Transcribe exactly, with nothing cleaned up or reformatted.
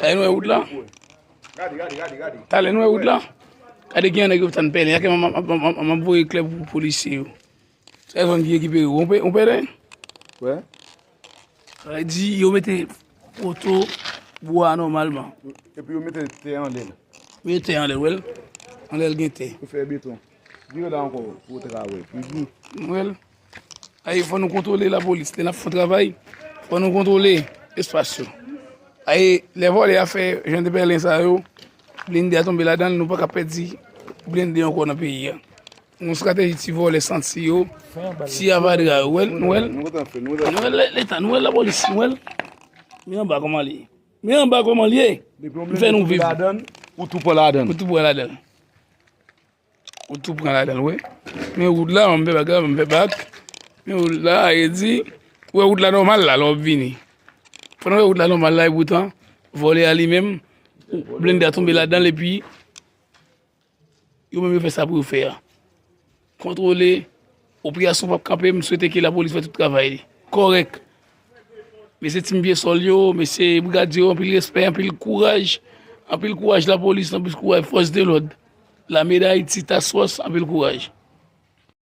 Talè nou wè wout la. Talè nou wè wout la. Gade gen yon nèg yo tann pèlen. Yake m ap voye klè pou polisye yo. Sa yon ki rekipere. Ou pèlen? Wè. Sa vle di yo mete poto bwa nòmalman. Epi yo mete tè anlè l. Mete tè anlè l, wè l. Anlè l gen tè. Yo fè beton. Vire la ankò pou w ta ka wè. Wè l. Aye, fò nou kontwole lapolis. Lè n ap fè yon travay, fò nou kontwole espas yo. Aye, lè vòlè a fè jan de pèlen sa yo, blende a tonbe ladan l, nou pa ka pèdi blende ankò nan peyi a. Yon estrateji ti vòlè santi yo, ti avadra yo. Wè l, nou wè l. Nou wè l, leta, nou wè l, lapolis, nou wè l. Men anba kòman li ye. Men anba kòman li ye. M fè nou viv. Ou tou pran ladan. Ou tou pran ladan. Ou tou pran ladan l, wi. Men wout la, m fè bak la, m fè bak. Men wout la, e di, ou wè wout la nòmal la, lè w ap vini. Pandan w wè wout la nòmal la, epoutan, vòlè a li menm, blende a tonbe ladan l, epi yo menm yo fè sa pou yo fè a. Kontwole, operasyon p ap kanpe, m swete ke lapolis fè tout travay li kòrèk. Mesye Tim Pyesòl yo, mesye brigadye yo, anpil respè, anpil kouraj. Anpil kouraj lapolis, anpil kouraj fòs de lòd. Lame Dayiti, Task Force, anpil kouraj.